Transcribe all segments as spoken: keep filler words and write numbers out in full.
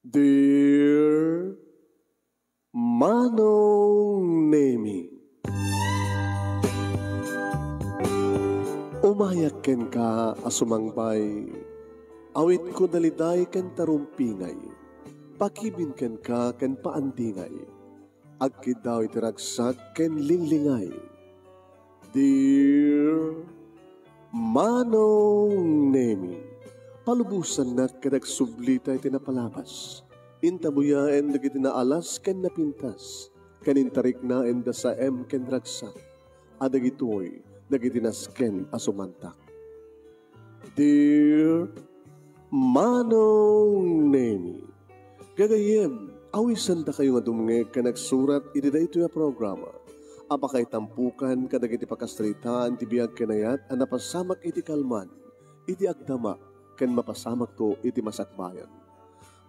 Dear Manong Nemi, umayak kenka a sumangbay, awitko daliday ken tarumpingay, pakibin kenka ken paandingay, agkiddaw iti ragsak ken linglingay. Dear Manong Nemi, palubosannak ket agsublita iti napalabas. Intabuyaen dagiti naalas ken napintas, ken intariknaen da saem ken ragsak, a dagitoy dagiti nasken a sumantak. Dear Manong Nemi, gagayyem, awisendakayo nga dumngeg ken agsurat iti daytoy a programa a pakaitampokan kadagiti pakasaritaan ti biag ken ayat a napasamak iti kalman, iti agdama, ken mapasamakto iti masakbayan.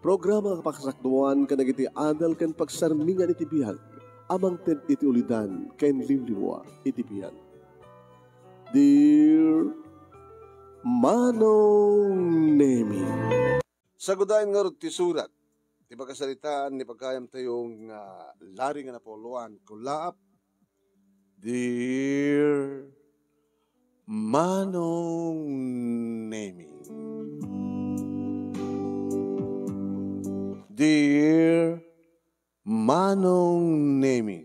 Programa nga pakasakduan kadagiti adal ken pagsarmingan iti biag a mangted iti ulidan ken liwliwa iti biag. Dear Manong Nemi. Sagudayen ngarud ti surat ti pakasaritaan ni pagayamtayo nga Larry nga Napoleon Kulaap. Dear Manong Nemi. Dear Manong Nemi.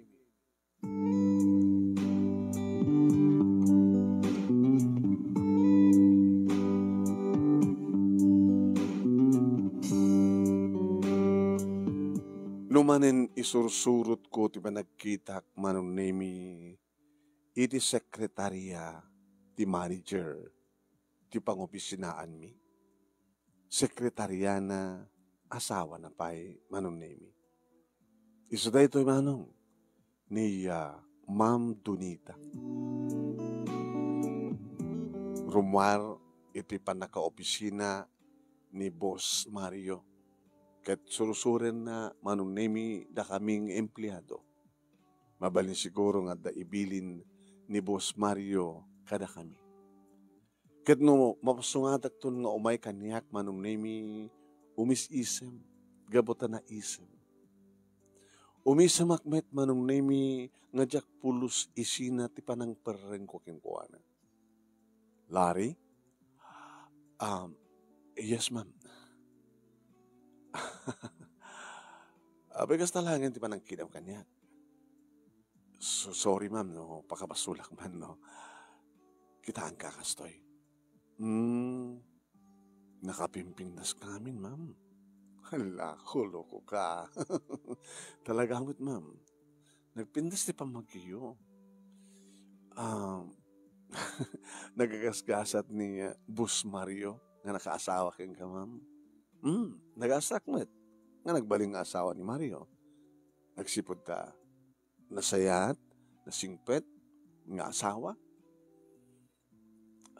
No manen isursurotko ti panagkitak, Manong Nemi, iti sekretaria ti manager ti pangopisinaanmi. Sekretariana, asawana pay, Manong Nemi. Isu daytoy, Manong, ni, ah, Ma'am Donita. Rummuar iti pannakaopisina ni Boss Mario, ket sursurenna, Manong Nemi, dakami nga empleado. Mabalin siguro nga adda ibilin ni Boss Mario kadakami. Ket no mapasungatakton nga umay kaniak, Manong Nemi, umis-isem, gapu ta naisem. Umisemak met, Manong Nemi, nga diak pulos isina ti panangperrengko kenkuana. Larry? Um, yes, ma'am. Apay, kasta laengen ti panangkidam kaniak? So, sorry, ma'am, no pakabasolak man, no? Kitaenka kastoy. Hmm, nakapimpintas ka ngamin, ma'am. Hala, loko ka. Talaga met, ma'am. Nagpintas ti pammagyo. Ah, nagagasgasat ni, ah, Boss Mario nga nakaasawa kenka, ma'am. Hmm, nagaastak met nga nagbalin nga asawa ni Mario. Agsipud ta nasayat, nasingpet nga asawa.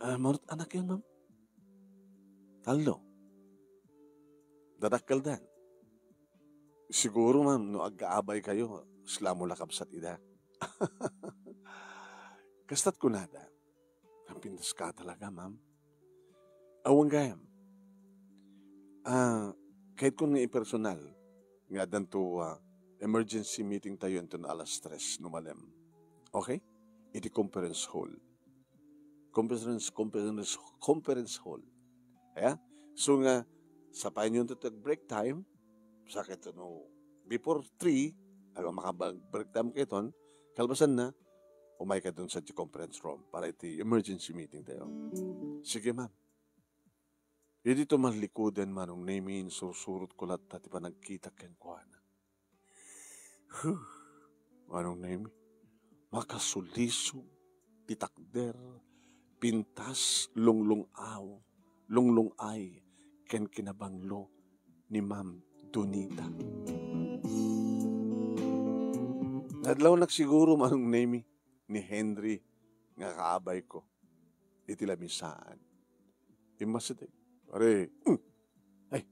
Ah, marut anakyo, ma'am? Tallo. Dadakkeldan. Siguro, ma'am, no agkaabaykayo, sla mo la kabsat ida. Kasta't kunada, "Nagpintas ka talaga, ma'am." Awan gayam. Ah, kayatkon nga ipersonal nga addanto, ah, emergency meeting tayo inton alas tres no malem. Okay? Iti conference hall. Conference, conference, conference hall. Aya? So nga, sapayenyo ti break time, sakit no, before three, aga maka-break time kayton, kalpasanna, umayka dun sa conference room para iti emergency meeting tayo. Sige, ma'am. Idi tumallikudan, Manong Nemi, insursurotko latta ti panagkitak kenkuana. Huh, Manong Nemi, makasulisog ti takder, pintas, lunglung-aw, lunglung-ay, ken kinabanglo ni Ma'am Donita. Nadlawnak siguro, Manong Nemi, ni Henry nga kaabayko iti lamisaan. Immasideg. Pare, mm. Ay,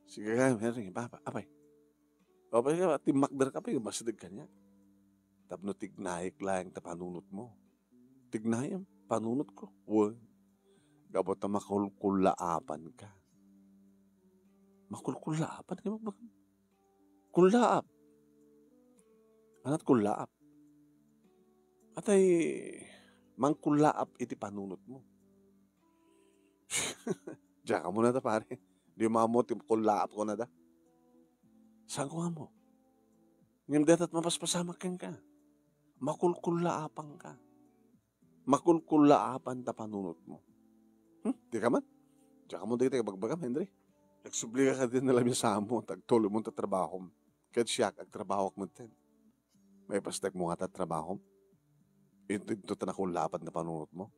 sige ka, Henry, papa, apay. Apay ka, timmakder ka pa, immasideg kaniak. Tapno tignayek laeng ta panunotmo. Tignayem, panunotko. Wen, gapu ta makulkullaapanka. Makulkullaapan nga magbagam. Kullaap. Ania ti kullaap? Atay, mangkullaap iti panunotmo. Diak ammo nata, pare. Di mo ammo ti kullaap kunada. Saan ko ammo? Ngem dayta ti mapaspasamak kenka. Makulkullaapanka. Makulkullaapan ta panunotmo. Hmm? Di ka man? Diak ammo dagiti bagbagam, Henry. Nagsubli ka kadin na lamin sa amo, tagtulom mo ta trabahom. Ket siak, agtrabahok metten. Maipastek mo nga ta trabahom? Ito, ito ta nakullaapan nga panunotmo?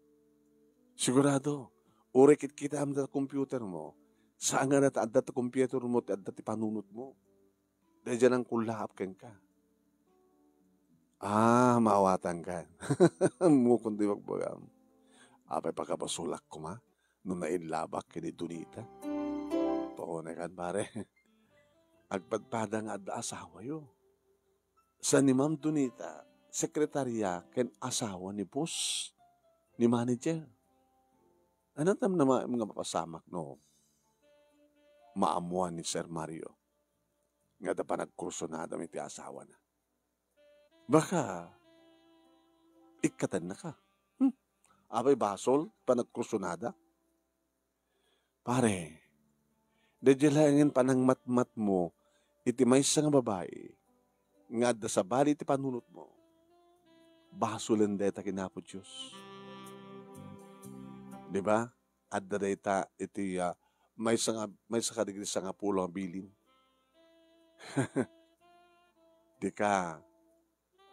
Sigurado, uray kitkitaem ta computer mo, saan nga ta adda ta computer mo, ti adda ti panunotmo. Daydiay nangkullaap kenka. Ah, maawatanka. Ammok ti bagbagam. Apay, pakabasolak koma no naillabak ken ni Donita. Paunay kan, pare. Agpadpada nga adda asawayo. Sa ni Ma'am Donita, sekretarya ken asawa ni boss, ni manager. Ania ti namnamaem nga mapasamak no maammoan ni Sir Mario nga adda panagkursunada iti asawana? Baka ikkatennaka. Hmm. Apay, basol panagkursunada? Pare, daydiay laengen panangmatmatmo iti maysa nga babai nga adda sabali iti panunotmo, basolen dayta ken Apo Dios. Di ba? Adda dayta iti, ah, maysa nga, maysa kadagiti sangapulo nga bilin. Dika,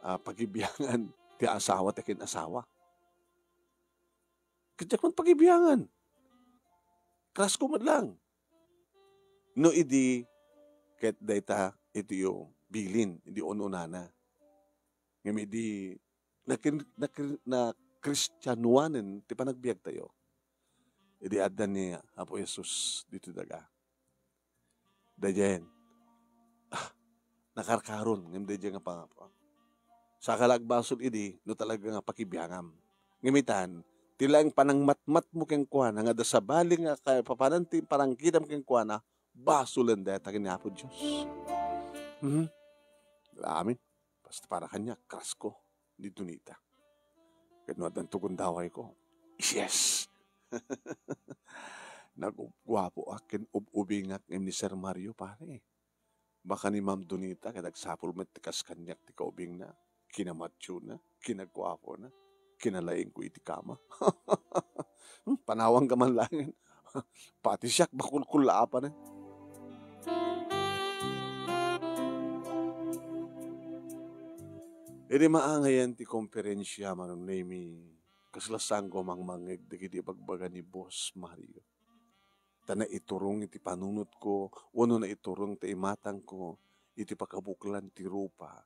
ah, pagibiangan ti asawa ti kin-asawa. Ket diak man pagibiangan. Krasko met lang. No idi, ket dayta iti bilin, idi un-unana. Ngem idi nakin-, nakri-, nakristianoanen ti panagbiagtayo, idi adda ni Apo Jesus ditoy daga. Daydiayen, ah, nakarkaron, ngem daydiay nga pangap-, saka la agbasol idi no talaga nga pakibiangam. Ngem itan, ti laeng panangmatmatmo kenkuana nga adda sabali nga kaipapanan ti panangkitam kenkuana, basolen dayta ken ni Apo Dios. Mhm. Amen. Basta para kaniak, krasko ni Donita. Ket no addanto gundawayko, yes! Nagguapoak ken ub-ubingak ngem ni Sir Mario, pare. Baka ni Ma'am Donita ket agsapul met ti kas kaniak ti kaubingna, kinamationa, kinaguapona, kinalaingko iti kama. Hmm, panawanka man laengen. Pati siak, makulkullaapanen. Idi maangayan ti komperensia, Manong Nemy, kasla saanko a mangmangngeg dagiti ibagbaga ni Boss Mario. Ta naiturong iti panunotko, wenno naiturong ti imatangko iti pakabuklan ti rupa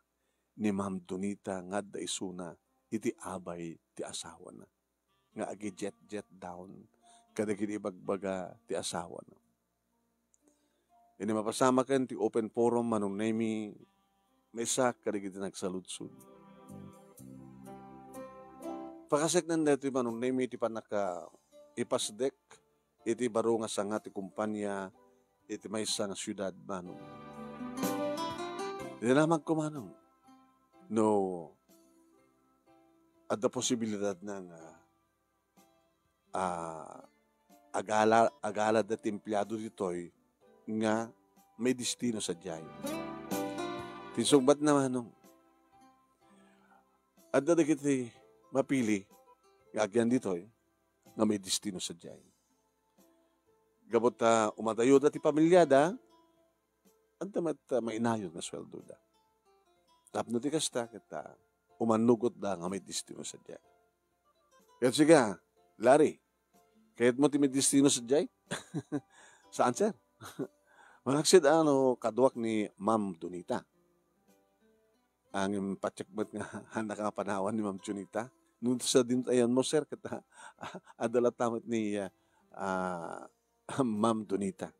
ni Ma'am Donita nga adda isuna iti abay ti asawana, nga agijetjet down kadagiti ibagbaga ti asawana. Idi mapasamaken ti open forum, Manong Nemy, maysa kadagiti nagsaludsod. Pakasaknaan daytoy, Manong Nemy, ti pannaka-ipasdek iti baro nga sanga ti kumpania iti maysa nga siudad, Manong. Dinamagko, Manong, no adda posibilidadna nga, ah, agala-, agalad ti empleado ditoy nga maidestino sadiay. Ti insungbatna, Manong, adda dagiti mapili nga agyan ditoy nga maidestino sadiay. Gapu ta umadayoda ti pamiliada, adda met, ah, mainayon nga sueldoda. Tapno ti kasta, ket, ah, umannugotda nga maidestino sadiay. Ket sika, Larry, kayatmo ti maidestino sadiay? Saan, sir? Manaksid ano, kaduak ni Ma'am Donita. Ngem patiek met nga, haannak a panawan ni Ma'am Donita. No sadin ti ayanmo, sir, ket, ah, adda latta met ni, ah, ah, Ma'am Donita.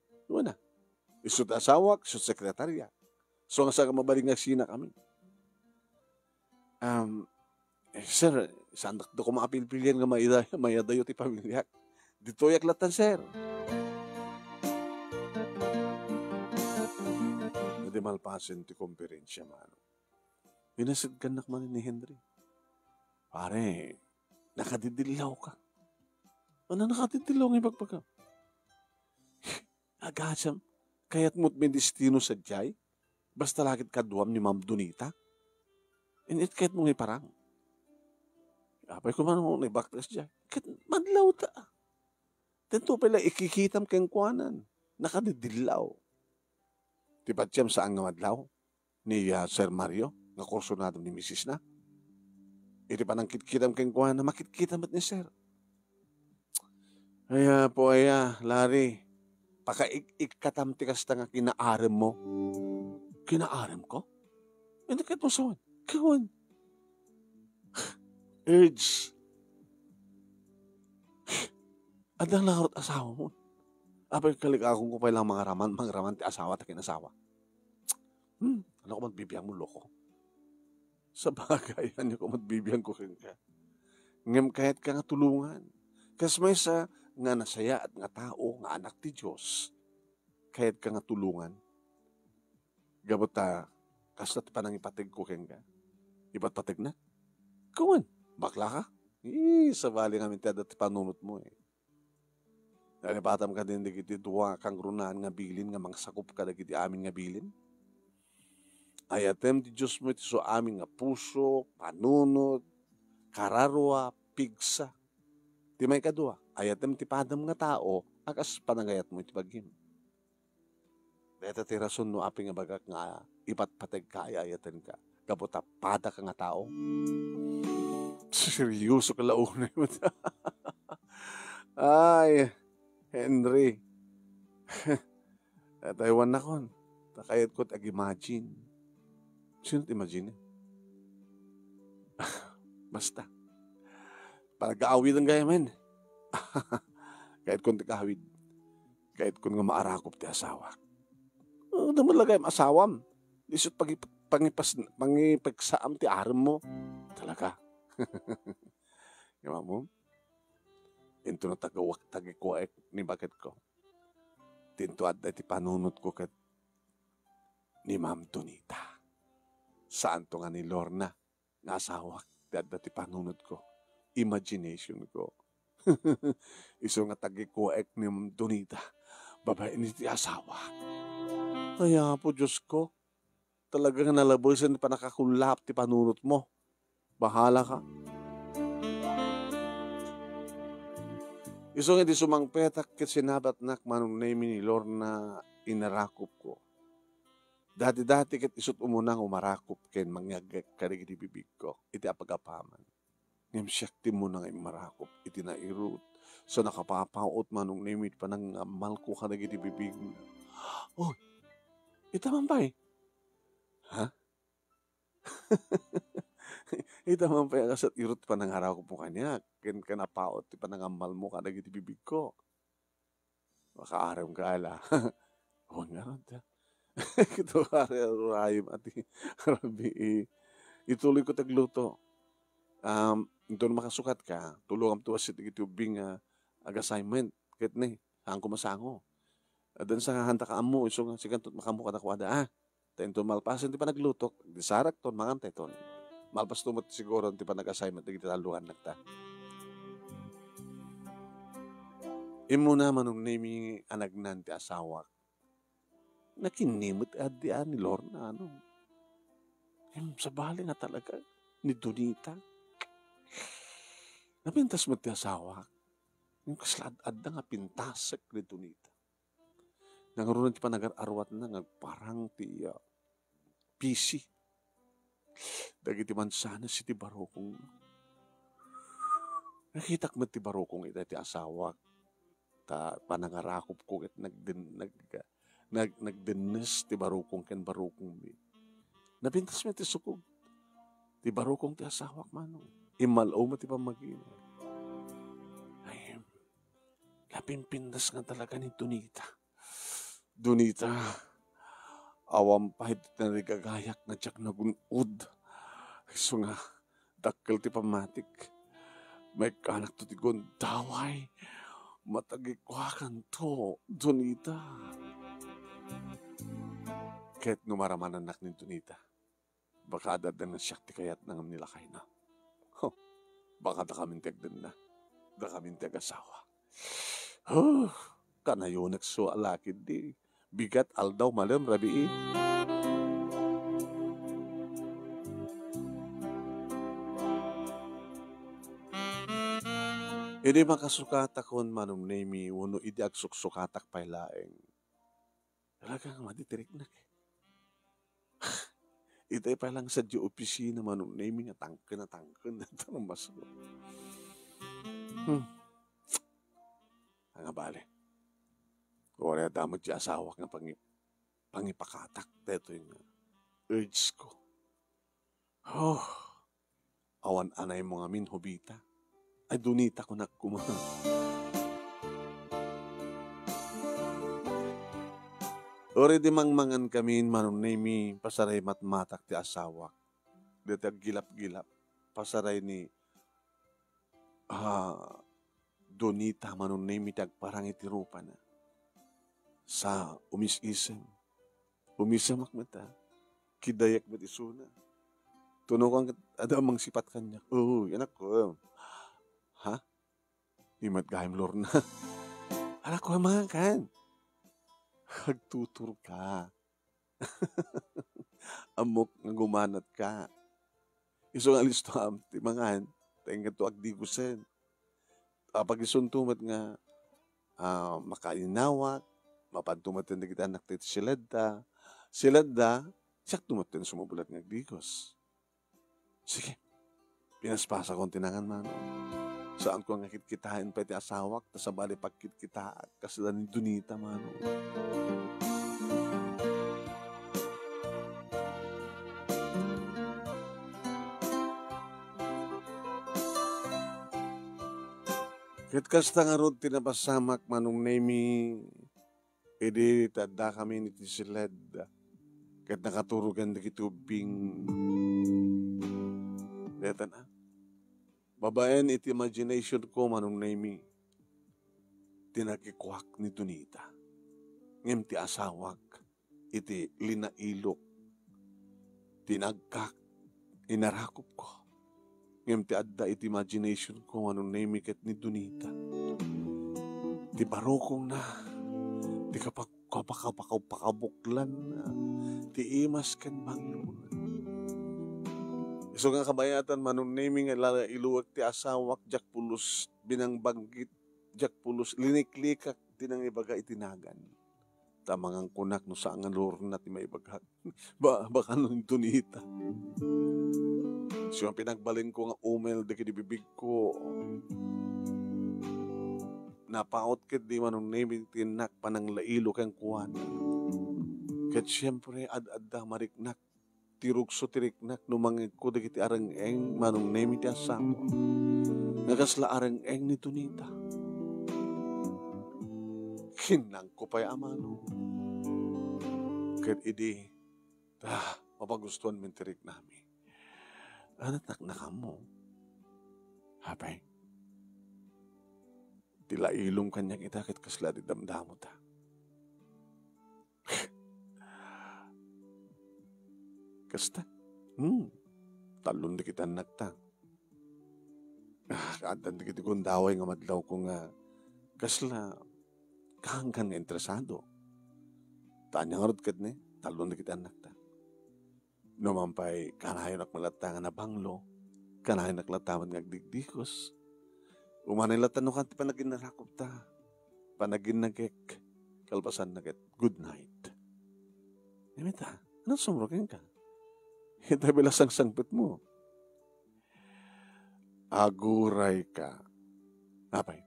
Isu ti asawak, isu ti sekretarya. So, nga saan nga mabalin nga agsinakami? Um, eh, sir, saandak da koma a pilpilian nga maida-, mayadayo ti pamiliak. Ditoyak latta, sir. Ti malpasen ti komperensia, mano. Inasidkannak man ni Henry. "Pare, nakadidillaw ka." "Ano nakadidillaw nga ibagbaga?" "Agasam, kayat mo't may destino sadiay? Basta lakit kaduam ni Ma'am Donita? Init kayat mo nga iparang?" Apay ko man naibaktas diay. Ket madlaw ta. Dento pay la ikikitam kenkuanan. Nakadidillaw. Ti patiem saan nga madlaw ni, ah, Sir Mario nga kursunado ni misis na. Iti panangkitkitam kenkuana, makitkita met ni Sir. "Ay, Apo, aya, Larry, pakaik-ikkatam ti kasta nga kinaarem mo." "Kinaarem ko? Hindi ka tusawan." "Kawan. Urge. Adda lang ngarud asawa mo. Apay, kalikakon ko pay lang mangaraman, mangaraman ti asawa ta kinasawa." "Hmm, ano ko man bibiang mo, loko?" "Sabagay, ano ko man bibiang ko kenka? Ngem kayat ka nga tulungan. Kas maysa nga nasayaat nga tao, nga anak ti Dios, kayat ka nga tulungan. Gapu ta, kasta ti panangipateg ko kenka." "Ipatpateg na?" "Kawan, bakla ka? Eh, sabali ngamin ti adda ti panunot mo, eh. Nalipatam ka din dagiti dua kangrunaan nga bilin nga mangsakup kadagiti amin nga bilin. Ayatem ti Dios mo iti su amin nga puso, panunot, kararua, pigsa. Ti maikadua, ayatem ti padam nga tao a kas panagayat mo iti bagim. Dayta ti rason no apay nga ibagak nga ipatpateg ka, ay-ayaten ka. Gapu ta pada ka nga tao." Seryoso ka la unay met. Ay, Henry. Taywan nakon. Ta kayat ko ti ag-imagine. Sino ti imagine? Basta. Pag-aawiden gayam. Kayat kon ti kaawid. Kayat kon nga maarakop ti asawak. "Oh, damon lagay asawam. Isut pagi-, pangipas-, pangipagsaam ti arem mo." Talaga? Nga mo? Into natagawak tagikuaek ni baketko. Tinto adda ti panunot ko ket ni Ma'am Donita. Saanto nga ni Lorna nga asawak ti adda ti panunot ko, imagination ko. Isu nga tagikuaek ni Ma'am Donita, babaen iti asawak. Ay, Apo Dios ko, talaga nga nalabesen ti pannakakullap ti panunot mo. Bahala ka. Isu nga idi sumangpetak ket sinabatnak manong Nemi ni Lorna, inarakop ko. Dati-dati ket isut' umuna nga umarakop ken mangyagek kadagiti bibigko iti apagapaman. Ngem siak ti umuna nga immarakop iti nairut, sa nakapapaut manong Nemi ti panangammalko kadagiti bibigna. Oy, ita man pay. Ha? Ita man pay a kasat irut ti panangarakopmo kaniak, ken kanapaut ti panangammalmo kadagiti bibigko. Makaarem ka, ala. Awan ngarud, a. Kito, kari, arurayem, ati, rabii. Ituloy ko ti agluto. Um, inton makasukat ka, tulongam ti wassit dagiti ubbing nga ag-assignment. Ket ni, saanko masango. Addan sa nga handa ka ammo, isu nga, siganto makaammo kadakuada, a. Ta inton malpasen ti panaglutok, di sarakton, mangantayton. Malpasto met siguro ti panag-assignment dagiti talloannak ta. Immuna manong Nemi a nagnan ti asawak. Nakinni met addi a ni Lorna, ano. Em, sabali nga talaga, ni Donita. Napintas met ti asawak. Yung kasla ad-, adda nga pintasek ni Donita. Nangruna ti panagar-aruatna nga agparang ti, ah, pisi dagiti mansanas iti barukongna. Nakitak met ti barukong ita ti asawak. Ta panangarakopko ket nagden-, nag-, nag-, nagdennes ti barukong ken barukongmi. Napintas met ti sukog ti barukong ti asawak, manong. Immal-o met ti pammagina. Ay, Napinpintas nga talaga ni Donita. Donita, awan pay ti narigagayak nga diak nagun-od. Isu nga, dakkel ti pammatik. Maikkanakto ti gundaway. Matagikuakanto, Donita. Ket no maramanannak ni Donita, baka adda nga siak ti kayatna ngem ni lakayna. Huh, baka dakamin ti agdanna. Dakamin ti agasawa. Huh, kanayonek so a laki di. Bigat aldaw malem rabii. Idi makasukatakon, Manong Nemi, wenno idi agsuksukatak pay laeng, talaga nga madi ti riknak, eh. Itay pay lang sa di opisina, Manong Nemi, nga tangken a tangken. Ito ang mas ko. Hmm. Ang abali. Wala damag di asawak nga pangi-, pangipakatak. Dito yung urge ko. Oh, awan anay mo ngamin, Hobita. Ay, Donita, kunak kuma. Uri di mangmangan kami, Manong Nemi, pasaray matmatak ti asawak. Dito aggilap-gilap. Pasaray ni, ah, Donita, Manong Nemi, ti agparang iti rupana. Sa umis-isem. Umisemak met, ah. Kidayek met isuna. Tunokan ket adda mangsipat kaniak. "Uy, anak ko." "Ha?" Imat gayam, Lorna. "Anak ko, makan." Agtuturka. Ammok nga gumanat ka. Isu nga listoam ti mangan, ta inganto agdigosen. Apag isunto met nga, ah, makainnawak, mapanto met dagiti annak ti siledda. Siledda, siakto met sumubulat nga agdigos. Sige, pinaspasakon ti nangan, Manong. Saanko nga kitkitaen pay ti asawak, ta sabali pagkitkitaak, kasla ni Donita, Manong. Ket kasta ngarud ti napasamak, Manong Nemi, idi ti addakami iti siled, ket nakaturogan dagiti ubbing. Daytan, ah. Babaen iti imagination ko, Manong Nemi, ti nakikuak ni Donita. Ngem ti asawak, iti linailok ti nagkak-, inarakupko. Ngem ti adda iti imagination ko, Manong Nemi, ket ni Donita. Ti barukongna, ti kapak-, kapakapakaw-, pakabuklanna, ti imas ken banglona. Isu nga kabayatan, Manong Nemi, nga lala iluwek ti asawak, diak pulos binangbanggit, diak pulos liniklikak ti nangibaga iti nagan. Ta mangankunak no saan nga Lorna ti maibagak. Ba-, baka no Donita. Siya pinagbalinko nga umel dagiti bibigko. Napaut ket di Manong Nemi ti innak pananglailo kenkuana. Ket siempre, ad-adda mariknak ti rugso ti riknak no mangngegko dagiti areng-eng, Manong Nemi, ti asawa. Nga kasla areng-eng ni Donita. Kinnangko pay a mano. Ket idi, ah, mapagustuan min ti riknami. Anat naknakam mo. Apay. Ti lailom kaniak ita ket kasla ti damdamota. Kasta. Hmm. Tallon dagiti annakta. Ah, addan dagiti gundaway nga madlawko nga kasla kaanggan nga interesado. Ta ania ngarud ket ni, tallon dagiti annakta. No man pay, kanayonak met latta nga nabanglo, kanayonak latta met nga agdigdigos. Umanay latta no kan ti panaginnarakupta, panaginnagek, kalpasanna ket, "Good night." Imita, ano sumro kenka? Ita bilang sangsangpet mo. Aguray ka. Apay?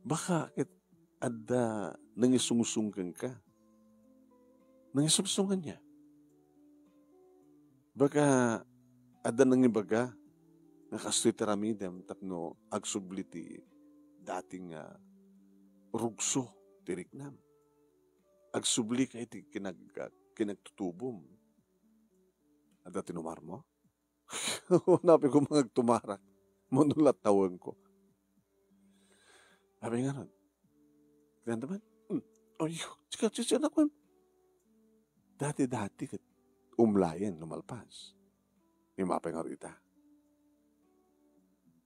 Baka ket adda nangisungsong kenka. Nangisungsong ania? Baka adda nangibaga nga kastoy ti aramidem tapno agsubli ti dating nga rugso ti riknam. Agsubli ka iti kinag-, kinagtutubom. Adda tinumar mo? Napay ko mangagtumarak. Mano la tawenko. Apay ngarud? Kanta man? Hmm. Ay, sika, sika, anak man. Dati-dati ket umlayen no malpas. Ngem apay ngarud ita?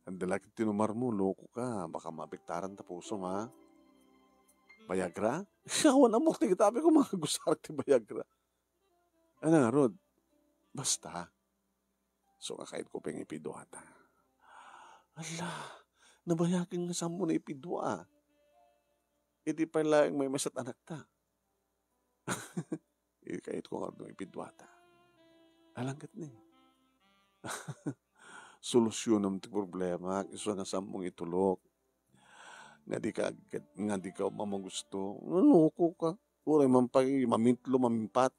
Anda la ket ti numarmo, loko ka, baka maapektaran ta pusom, ha? Viagra? Awan ammok ti kita, apay ko, mangagusarek ti Viagra. Ania ngarud? Basta. So, kakaidko pay nga ipiduata. Ala, nabayagen nga saanmo nga ipiduata. Idi pay laeng maymaysa ti anakta. Idi kayatko nga adu nga ipiduata. Alangat ni. Solusyonam ti problema, isu nga saanmo nga itulok. Nga di ka agget, nga di ka mamagusto. Naloko ka. Uray man pay mamitlo, mamimpat.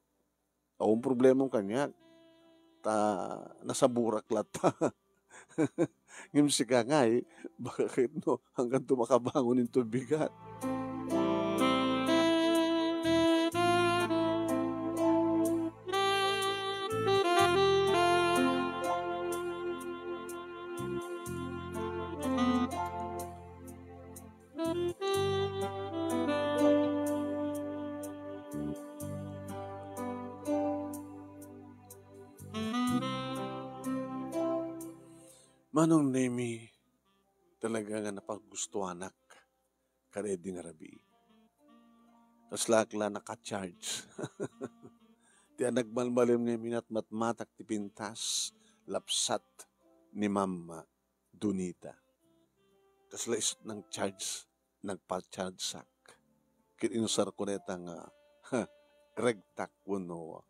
Awan problemam kaniak. Ta nasaburak latta. Ngem sika ngay, baka ket no, hangganto makabangon into bigat. Manong Nemi, talaga nga napagustuanak kadaydi nga rabii. Kaslaak la naka-charge. Ti nagmalmalem nga minatmatmatak ti pintas, lapsat ni Mama Donita. Kasla isut' nang-charge, nagpa-chargeak. Ket inusarko dayta nga, ha, regtak wenno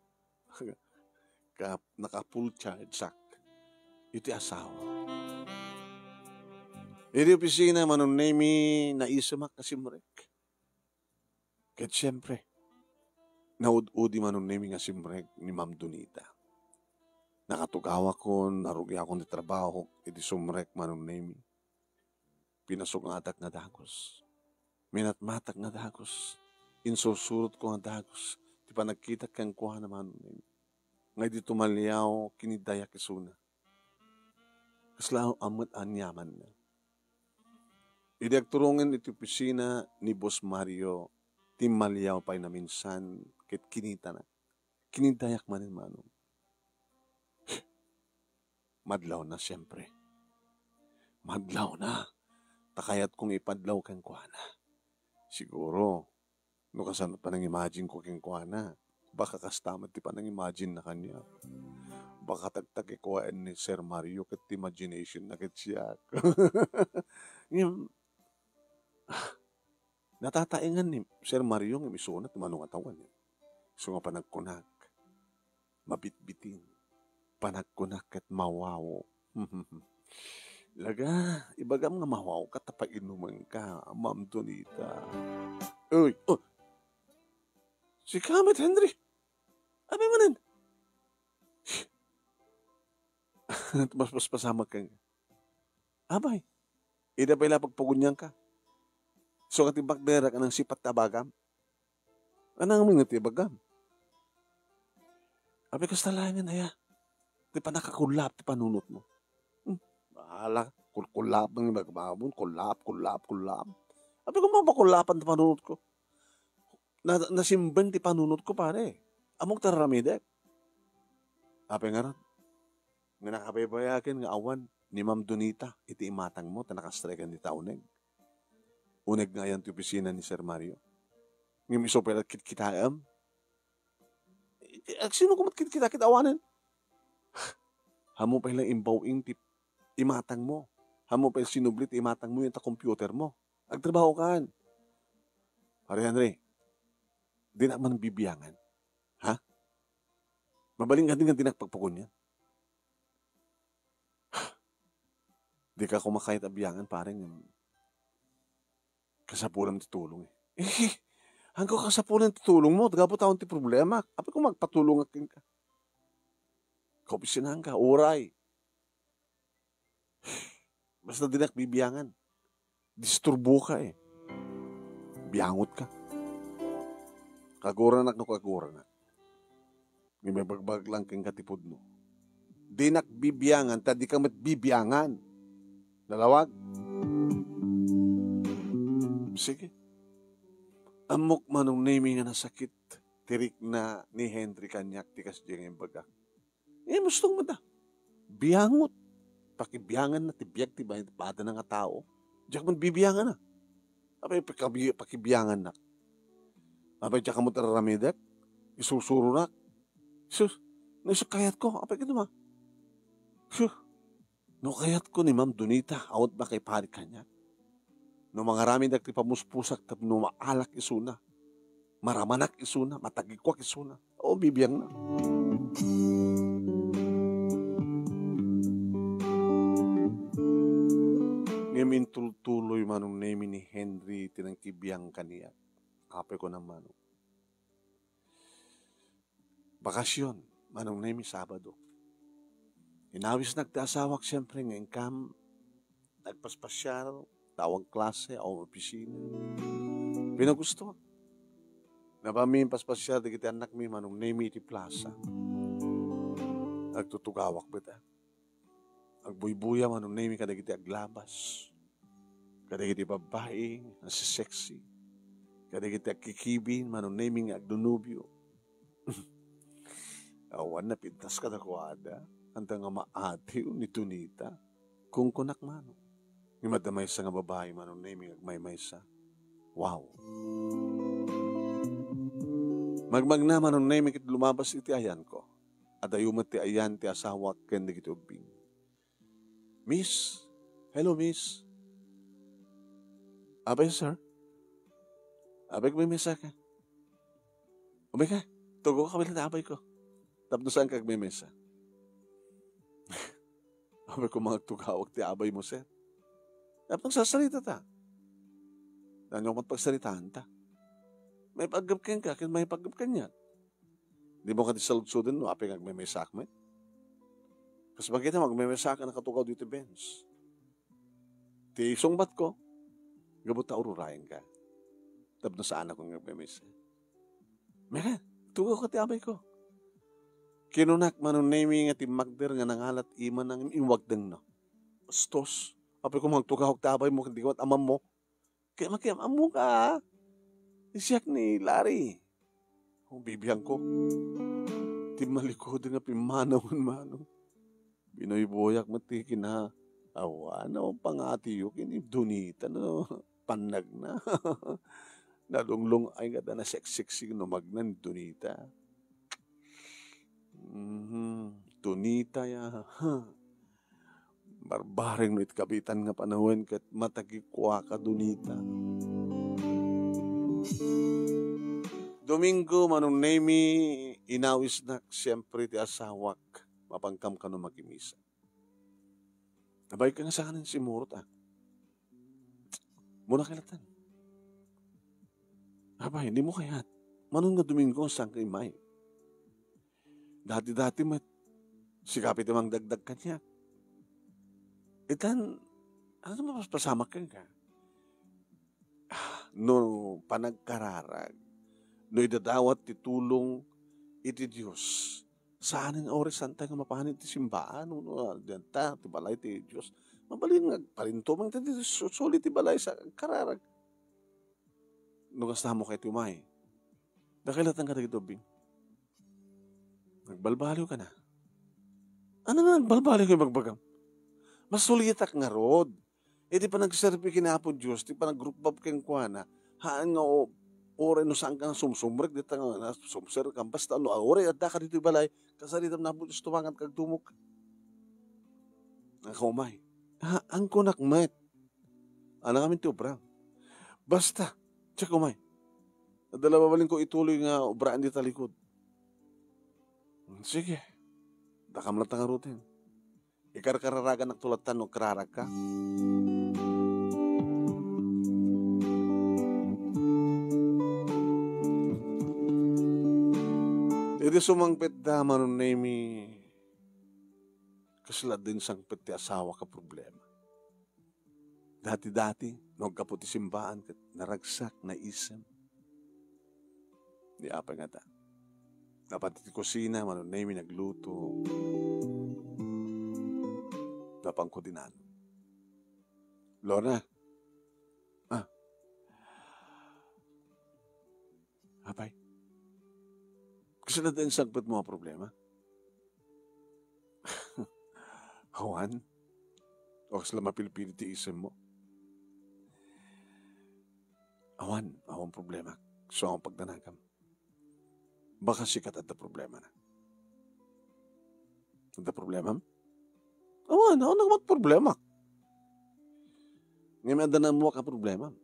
ka, naka-full chargeak iti asawa. Iti opisina, Manong Nemi, naisemak a simrek. Ket siempre, naud-udi, Manong Nemi, nga simrek ni Ma'am Donita. Nakatugawakon, narugiakon ti trabaho iti sumrek, Manong Nemi. Pinasungatak nga dagus. Minatmatak nga dagus. Insursurotko nga dagus ti panagkitak kenkuana, Manong Nemi. Nga idi tumaliaw, kinidayak isuna. Kasla met aniamanna. Idi agturongen iti opisina ni Boss Mario, timmaliaw pay naminsan ket kinitana. Kinidayak manen, Manong. Madlawna, siempre. Madlawna. Ta kayatko nga ipadlaw kenkuana. Siguro, no kasano panangimagineko kenkuana, baka kasta met ti panangimaginna kaniak. Baka tagtakikuaen ni Sir Mario ket ti imaginationna ket siak. Ngem, natataengan ni Sir Mario ngem isuna ti mano nga tawen. Isu nga panagkunak, mabitbitin. Panagkunak ket mawaw. Laga, ibagam nga mawawka ta painumenka, Ma'am Donita. Uy, oh! Sika met, Henry! Apay manen? Mas, mas pasamak ka. Apay, ida pay la pagpagunianka. So, katimbak derek, anang sipat ta bagam? Anang amin nga ti ibagam? Apay, kasta laengen aya ti panakakullap ti panunotmo. Hmm, bahala, kul-, kullap nga ibagam, kullap, kullap, kullap. Apay, kung mapakullapan ti panunotko. Na-, nasimbeng ti panunotko, pare. Ammok ti ar-aramidek. Apay ngarud? Nga nakabaybayagen nga awan ni Ma'am Donita iti imatangmo ta nakastrekan ti tauneg. Uneg nga ayan ti opisina ni Sir Mario. Ngem isu pay la kitkitaem. Agsino koma kitkita ket awanen? Ammo pay la imbaw-ing ti imatangmo. Ammo pay sinubli ti imatangmo ita computermo. Agtrabahokan. Pare Henry, dinak man bibiangan. Ha? Mabalin nga din nga dinak pagpagunian. Dika koma kayat a biangan, pare, ngem kasapulam ti tulong, eh. Eh, anggo kasapulan ti tulongmo, gapu ta awan ti problema. Apay koma agpatulongak kenka? Kaopisinanka, uray. Basta dinak bibiangan. Disturboka, eh. Biangotka. Kaguranak no kaguranak. Ngem ibagbagak lang kenka ti pudno. Dinak bibiangan, ta dika met bibiangan. Nalawag? Sige. Ammok, Manong Nemi, nga nasakit ti rikna ni Henry kaniak ti kasdiay nga imbagak. Eh, mustong met a. Biangot. Pakibianganna ti biag ti bay-, padana nga tao. Diak met bibiangana. Apay pakabi-, pakibiangannak. Apay diak met aramidek. Isusuronak. Sus, no isu kayatko. Apay kadi ma. Sus. No kayatko ni Ma'am Donita, awan makaiparit kaniak. No mangaramid dagiti pamuspusak tapno maalak isuna, maramanak isuna, matagikuak isuna, o, bibiangna. Ngem intultuloy Manong Nemi ni Henry ti nangkibiang kaniak. Apay ko na Manong. Bakasion, Manong Nemi, Sabado. Inawisnak ti asawak, siempre, nga inkam nagpaspasiar, ta awan klase, awan opisina. Pinagustoak. Napami paspasiar dagiti annakmi, Manong Nemi, iti plasa. Nagtutugawak met a. Agbuybuya, Manong Nemi, kadagiti aglabas, kadagiti babbai nga sesexy, kadagiti agkikibin, Manong Nemi, nga agnonobio. Awan napintas kadakuada, anta nga maatiw ni Donita. Kunkunak, Manong. Ngem adda maysa nga babai, Manong Nemi, nga agmaymaysa. Wow! Magmagna, Manong Nemi, ket lumabas iti ayanko. Adayo met ti ayan ti asawak ken dagiti ubbing. "Miss! Hello, miss!" "Abay, sir?" "Abay, agmemesa ka." "Umay ka, tugaw ka bilang abay ko. Tapno saan ka agmemesa?" "Abay ko, mangagtugawak ti abay mo, sir. Tapno sarsarita ta. Nano ket pagsaritaan ta. Maipaggep kenka, ken maipaggep kaniak. Di mo kadi saludsoden no apay nga agmemesak met? Kas makita mo, agmemesak a nakatugaw dito, Benz. Ti sungbat ko, gapu ta ururayen ka. Tapno saan ako nga agmemesa. Meka, tugaw ka ti abay ko." Kinunak, Manong Nemi, nga timmakder nga nangalat imana ngem inwagdengna. "Bastos, apay ko, mangtugawak ti abay mo, ken di ka met ammo. Kaya makiam-ammo ka, a. Siak ni Larry." O, bibiangko. Timmalikod nga pimmanaw, Manong. Binuybuyak met ti kina-, awan, no, pangatiyo ken ni Donita no pannagna. Nalunglung-ay nga da naseksiksi no magna ni Donita. Mhm. Donita ya. Barbareng no itkabitan nga panawen ket matagikuaka, Donita. Domingo, Manong Nemi, inawisnak siempre ti asawak. Mapankam kano makimisa. Abay ka nga saan simurot, a. Muna kay latan. Abay, di mo kayat. Manon nga Domingo, saan ka imay? Dati-dati met, sika pay ti mangdagdag kaniak. Itan, ano mapaspasamak kenka? Ah, no panagkararag, no idadawat ti tulong iti Dios, saanen oras santa nga mapanen ti simbaan, no, no, dianta, ti balay ti Dios. Mabalin nga agparintumeng ti, ti su-, suli ti balay sa kararag. No kasta mo kay ti umay. Dakay latang kadagiti ubbing. Nagbalbaliw ka na. Ano nga nagbalbaliw kay bagbagam? Masulitak ngarud. Iti panagserbi ken Apo Dios, ti panagrukbab kenkuana, haan nga o-, oray no saan ka nga sumsumrek, dita nga sumsumrek, basta no, oray adda ka ditoy balay, kasaritam na Apo Dios tumangan kag tumok. Nakaumay. Ha, angkunak met. Anak amin ti obra. Basta, check umay. Adda la mabalin ko ituloy nga obraan dita likod. Sige. Dakam la ta nga rutin. Ikarkararagan ak tulatan no kararag ka. Idi sumangpet da, Manong Nemi, kasla din sangpet ti asawa ka problema. Dati-dati, no aggapu ti simbaan ket naragsak, naisem. Di apay ngata. Napan ti kusina, Manong Nemi nagluto. Napan ko dinan. Lorna. Ah. Apay. Kasla adda insangpetmo a problema? Awan. O kasla mapilpili ti isemmo? Awan, awan problema. Isu a pagdanagam. Baka sika ti adda problemana. Adda problemam? Awan, awan met problemak. Ngem adda naammoak a problemam.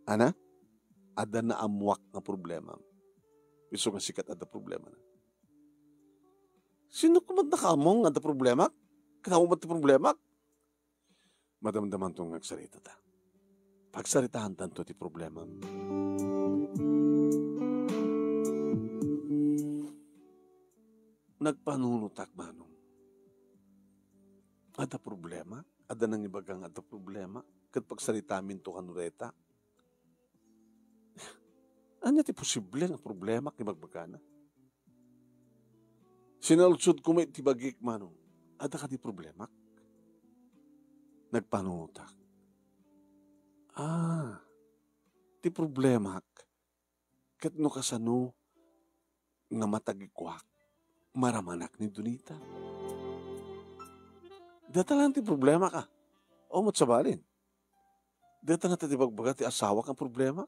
Ana? Adda naammoak nga problemam. Isu nga sika ti adda problemana. Sino koma ti nakaammo nga adda problemak? Ket awan met ti problemak? Madamdamanto nga agsaritata. Pagsaritaantanto ti problemam. Nagpanunotak, Manong. Adda problema? Adda nangibaga nga adda problema? Ket pagsaritaminto kano dayta? Ania ti posible nga problema nga ibagbagana? Sinalsodko met ti bagik, Manong. Adda kadi problemak? Nagpanunotak. Ah, ti problemak, ket no kasano nga matagikuak, maramanak ni Donita. Dayta laeng ti problemak. O, met sabalin. Dayta nga ti ibagbaga ti asawak nga problema.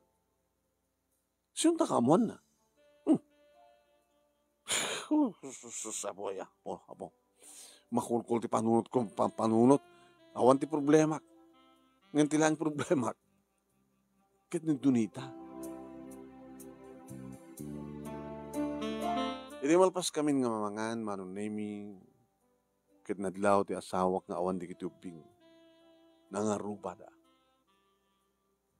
Sino ta kaammoanna? Hmm. Oh, sus, sus, sus, apo, ya. Apo, apo. Makulkol ti panunotko, pa-, panunot. Awan ti problemak. Ngem ti laeng problemak ket ni Donita. Idi malpaskamin nga mamangan, Manong Nemy, ket nadlaw ti asawak nga awan dagiti ubbing, nangarubada.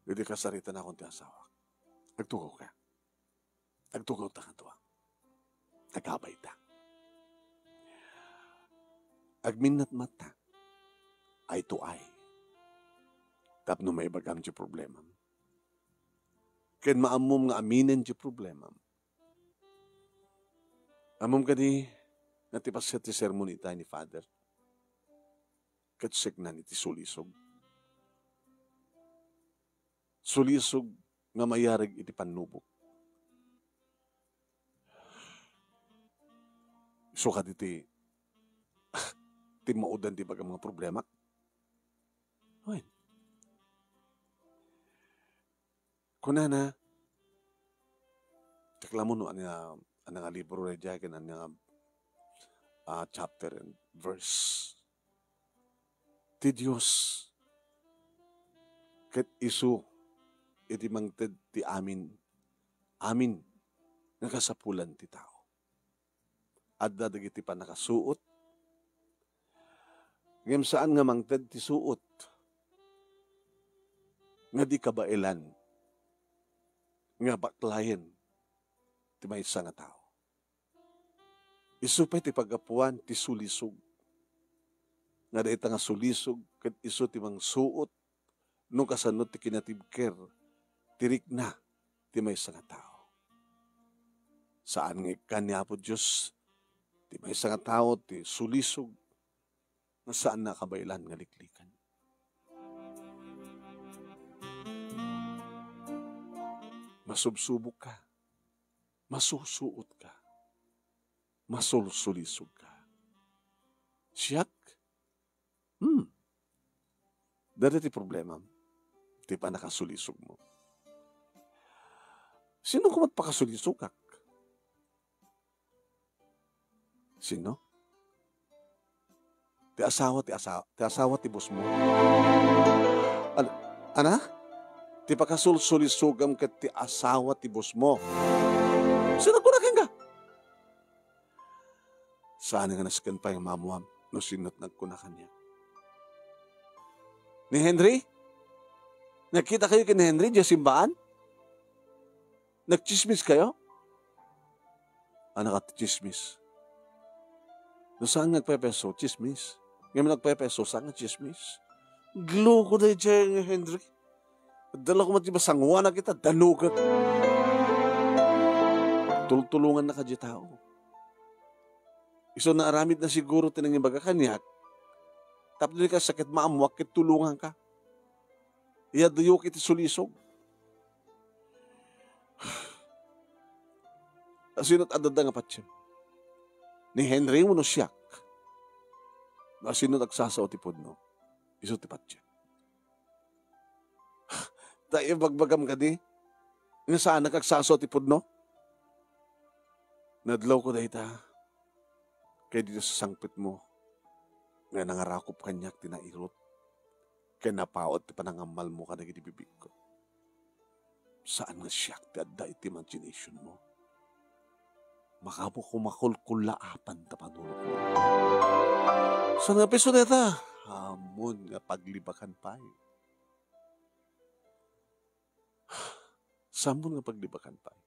Idi kasaritanakon ti asawak, agtugawka. Agtugawta kadua. Agabayta. Agminnatmatta. Eye to eye. Tapno maibagam ti problemam. Ken maammom nga aminen ti problemam. Ammom kadi nga ti paset ti sermon ita ni Father ket sieknan iti sulisog. Sulisog nga mayarag iti pannubok. Isu kadi ti, ti mauddan ti ibagam nga problema. Wen. Kunana, teklamon no ania, ania nga libro daydiay ken ania nga, ah, chapter and verse. Ti Dios ket isu iti mangted ti amin, amin nga kasapulan ti tao. Adda dagiti pannakasuot, ngem saan nga mangted ti suot nga di kabaelan nga baklayen ti maysa nga tao. Isu pay ti paggapuan ti sulisog, nga dayta nga sulisog ket isu ti mangsuot no kasano ti kinatibker ti rikna ti maysa nga tao. Saan nga ikkan ni Apo Dios ti maysa nga tao ti sulisog nga saanna a kabaelan nga liklikan. Masubsubok ka, masusuot ka, masulsulisog ka. Siak? Hmm. Dada ti problemam, ti pannakasulisogmo. Sino koma ti pakasulisogak? Sino? Ti asawa, ti asawa, ti asawa ti boss mo. An-, ana? Ti pakasulsulisogam ket ti asawa ti boss mo. Sino kuna kenka? Saan nga nasken pay nga maammuam no sino ti nagkuna kaniak. Ni Henry? Nagkita kayo ken ni Henry diay simbaan? Nagtsismis kayo? Anak, ti tsismis. No saan nga agpepeso, tsismis. Ngem no agpepeso, saan nga tsismis. Loko daydiay ni Henry. Adda la koma ti masanguanak ita, danugek. Tultulongannak daydiay tao. Isu naaramidna siguro ti nangibaga kaniak. Tapno di ka sakit maammuak ket tulonganka. Iyaduyok iti sulisog. Asino ti adda nga patiem? Ni Henry wenno siak? No asino ti agsasao ti pudno, isu ti patiem. Ta ibagbagam kadi nga saanak agsasao ti pudno? Nadlawko dayta, ket dita sa sangpetmo nga nangarakop kaniak ti nairut ken napaut ti panangammalmo kadagiti bibigko. Saan nga siak ti adda iti imaginationmo. Makaammo ko makulkullaapan ta panunotmo. Saan nga piso dayta? Ammon nga paglibakan pay. Sammon nga paglibakan pay.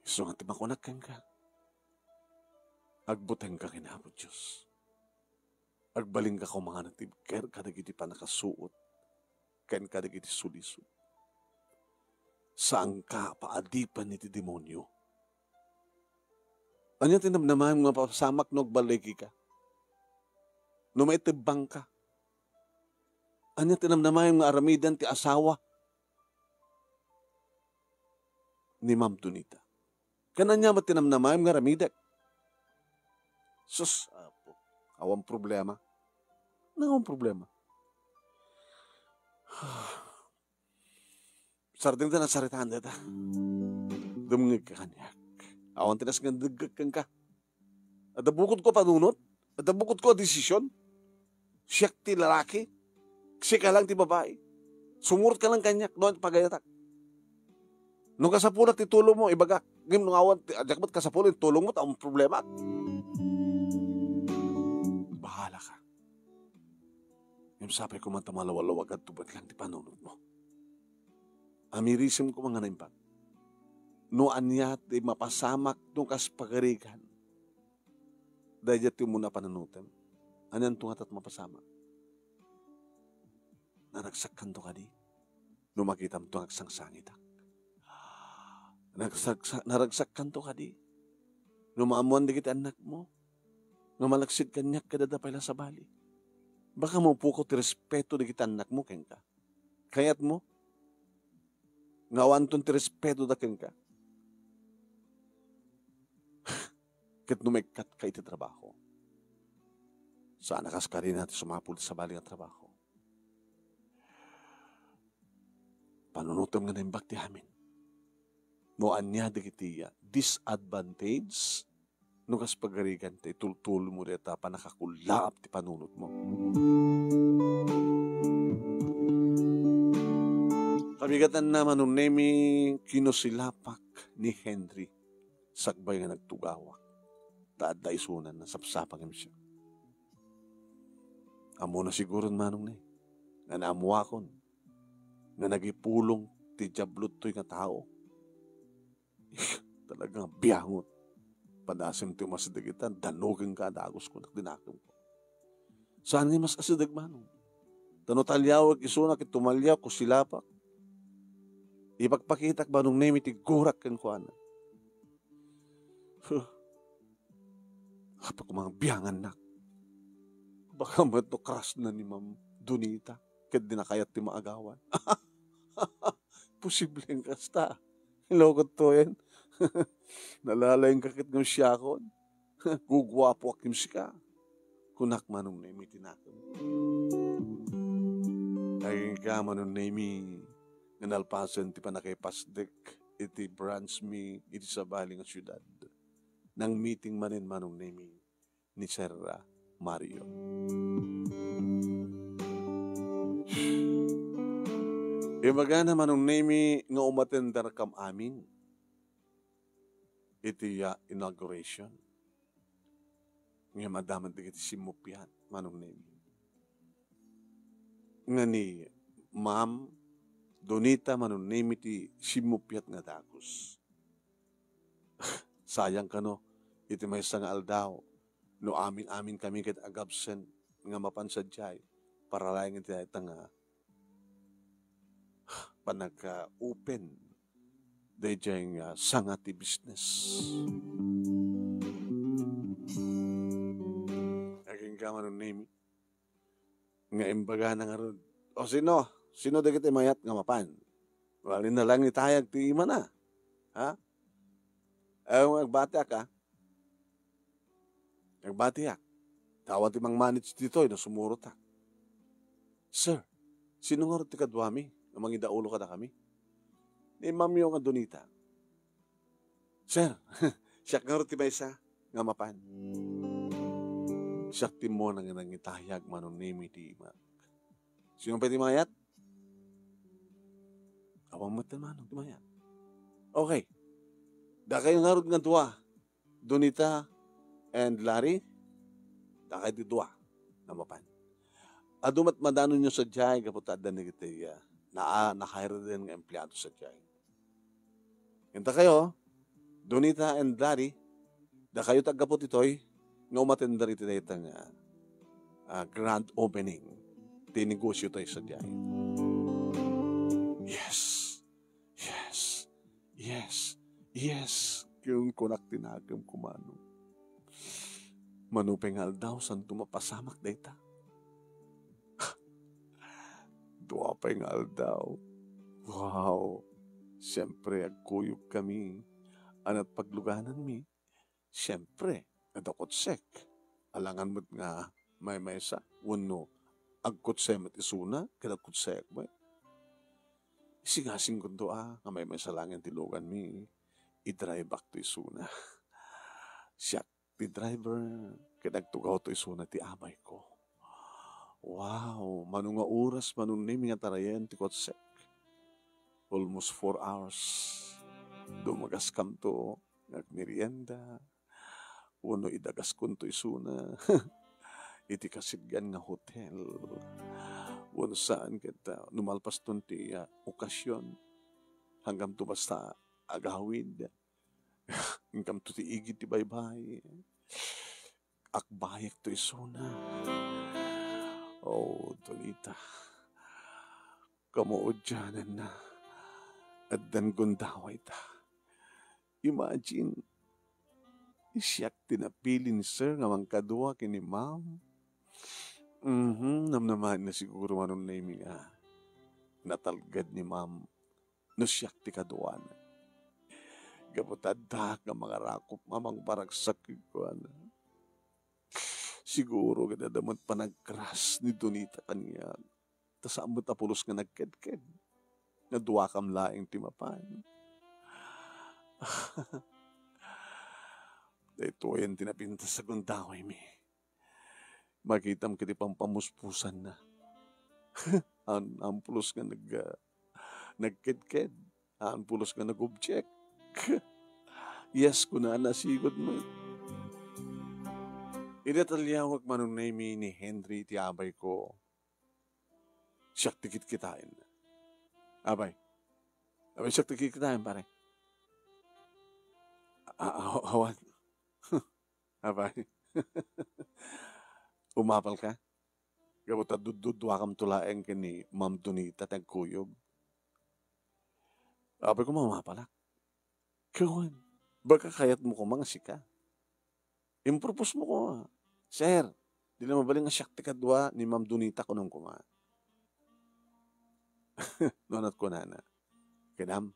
Isu nga ti makunak kenka. Agbutengka ken Apo Dios. Agbalinka koma nga natibker kadagiti pannakasuot ken kadagiti sulisog. Saanka paadipen iti demonio. Ania ti namnamaem nga mapasamak no agballigika? No maitebbangka? Ania ti namnamaem nga aramiden ti asawa ni Ma'am Donita? Ken ania met ti namnamaem nga aramidek? Sus, Apo, awan problema. Awan problema. Sardengda nasaritaan dayta. Dumngegka kaniak. Awan ti nasngandegek kenka. Adda bukodko a panunot? Adda bukodko a desisyon? Siak ti lalaki? Sika lang ti babai? Sumurotka lang kaniak no ania ti pagayatak. No kasapulak ti tulongmo, ibagak. Ngem no awan ti, diak met kasapulan ti tulongmo, ta awan problema. Bahala ka. Ngem sapay koma ta malawalawag adto met lang ti panunotmo. Amirisem koma nga naimbag. No ania ti mapasamak no kas pagarigan daydiay ti umuna a panunotem, anianto ngata ti mapasamak? Naragsakkanto kadi no makitamto nga agsangsangitak? Nagsagsa-, naragsakkanto kadi no maammoan dagiti annakmo nga malaksid kaniak ket adda pay la sabali? Baka maupuko ti respeto dagiti annakmo kenka. Kayatmo nga awanton ti respetoda kenka? Ket no maikkatka iti trabaho, saan a kas karina ti sumapul ti sabali nga trabaho. Panunotem nga naimbag ti amin. No ania dagiti disadvantage, no kas pagarigan ta itultulmo dayta pannakakullaap ti panunotmo. Kabigatanna, Manong Nemi, kinusilapak ni Henry sakbay nga nagtugawak, ta adda isunan nasapsapa ngem siak. Ammona siguron, Manong Nemi, nga naammoakon nga nagipulong ti Diablo toy nga tao. Talaga nga biangot. Padasem ti umasideg ita, dannogenka a dagus, kunak, dinakemko. Saan nga mas asideg, Manong? Ta no taliawek isuna ket tumaliawko, silapak. Ipakpakitak, Manong Nemi, ti gurak kenkuana. Huh. Apay koma nga biangannak? Baka met no crush na ni Ma'am Donita ket di na kayat ti maagawan. Posibleng kasta. Hello, kuttoyen. Nalalaingka ket ngem siakon. Guguapoak ngem sika. Kunak, Manong Nemi, ti nakem. Agingga, Manong Nemi, nga nalpasen ti pannakaipasdek iti branch mi iti sabali nga siudad. Nangmiting manen, Manong Nemi, ni Sir Mario. Imbagana, Manong Nemi, nga umatenderkam amin iti, ah, inauguration. Ngem adda met dagiti simmuppiat, Manong Nemi. Nga ni Ma'am Donita, Manong Nemi, ti simmuppiat nga dagus. Sayang kano, iti maysa nga aldaw, no amin-amin kami ket agabsent nga mapan sadiay, para laeng iti dayta nga pannaka-open daydiay nga sanga ti business. Agingga, Manong Nemi, nga imbagana ngarud, "O, sino? Sino dagiti mayat nga mapan?" Mabalin na lang itayag ti imana. Ha? Ay, agbatiak, ha? Agbatiak. Awan ti mangmanage ditoy no sumurotak. Sir, sino ngarud ti kaduami nga mangidaulo kadakami? Ni Ma'am Yo nga Donita. Sir, siak ngarud ti maysa nga mapan. Siak ti mo nang nangitayag manong name iti imak. Sino pay ti mayat? Awan met ti manong ti mayat. Okay. Dakayo ngarud nga dua, Donita and Larry, dakayo ti dua nga mapan. Adu met madanonyo sadiay gapu ta adda dagiti, ah, naa-, nakahired nga empleado sadiay. Ken dakayo, Donita and Larry, dakayo ti aggapu ditoy nga umatender iti dayta nga, ah, grand opening ti negosio tayo sadiay. Yes. Yes. Yes. Yes. Kunkunak ti nakemko, manong. Mano pay nga aldaw, santo mapasamak dayta. Dua pay nga aldaw. Wow. Siempre, agkuyogkami. Ania ti paglugananmi? Siempre, adda kutsek. Alangan met nga maymaysa wenno agkutse met isuna ket agkutseak met. Isingasingkonto a nga maymaysa laeng ti luganmi, i-driveakto isuna. Siak ti driver ket agtugawto isuna ti abayko. Wow, mano nga oras manong name nga tarayen ti kutsek? Almost four hours. Dumagaskamto nga agmerienda, wenno idagaskonto isuna iti kasidgan nga hotel. Wenno saan ket, ah, no malpaston ti, ah, okasion, hangganto basta agawid. Inkamto ti igid ti baybay. Akbayekto isuna. Oh, Donita. Kamaudiananna. Addan gundawayta. Imagine, siak ti napili ni Sir nga mangkadua ken ni Ma'am. Mhm, namnamaenna siguro manong name nga natalged ni Ma'am no siak ti kaduana. Gapu ta addaak nga mangarakop a mangparagsak kenkuana. Siguro ket adda met panagcrush ni Donita kaniak. Ta saan met a pulos nga nagkedked. Nga duakam laeng ti mapan. Daytoyen ti napintas a gundawaymi. Makitam ket ti pampamuspusanna. An-, awan pulos nga nag-, ah, nagkedked. Awan pulos nga nag-object. Yes, kunana, sigud met. Idi taliawek manong name ni Henry ti abayko, siak ti kitkitaen. Abay. Abay, siak ti kitkitaen, pare. A-, a-, awan. Abay. Umapal ka? Gapu ta dudduduakamto laeng ken ni Ma'am Donita ti agkuyog. Apay koma, umapalak. Kawan, baka kayatmo koma nga sika. Impropose mo koma, "Sir, di la mabalin nga siak ti kadua ni Ma'am Donita," kunom koma. No, aniat kunana. Kidam,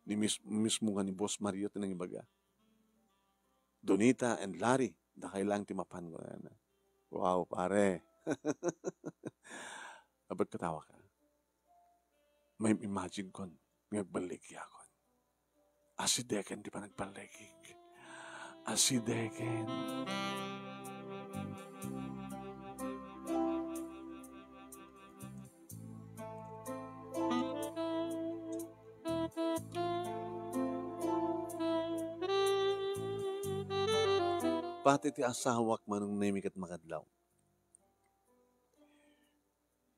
ni mis-, mismo nga ni Boss Mario ti nangibaga. "Donita and Larry, dakay lang ti mapan," kunana. Wow, pare. Apay katawa ka? Maim-imagine-kon nga agballigiakon. Asidegen ti panagballigik. Asidegen. Pati ti asawak manong name ket makadlaw.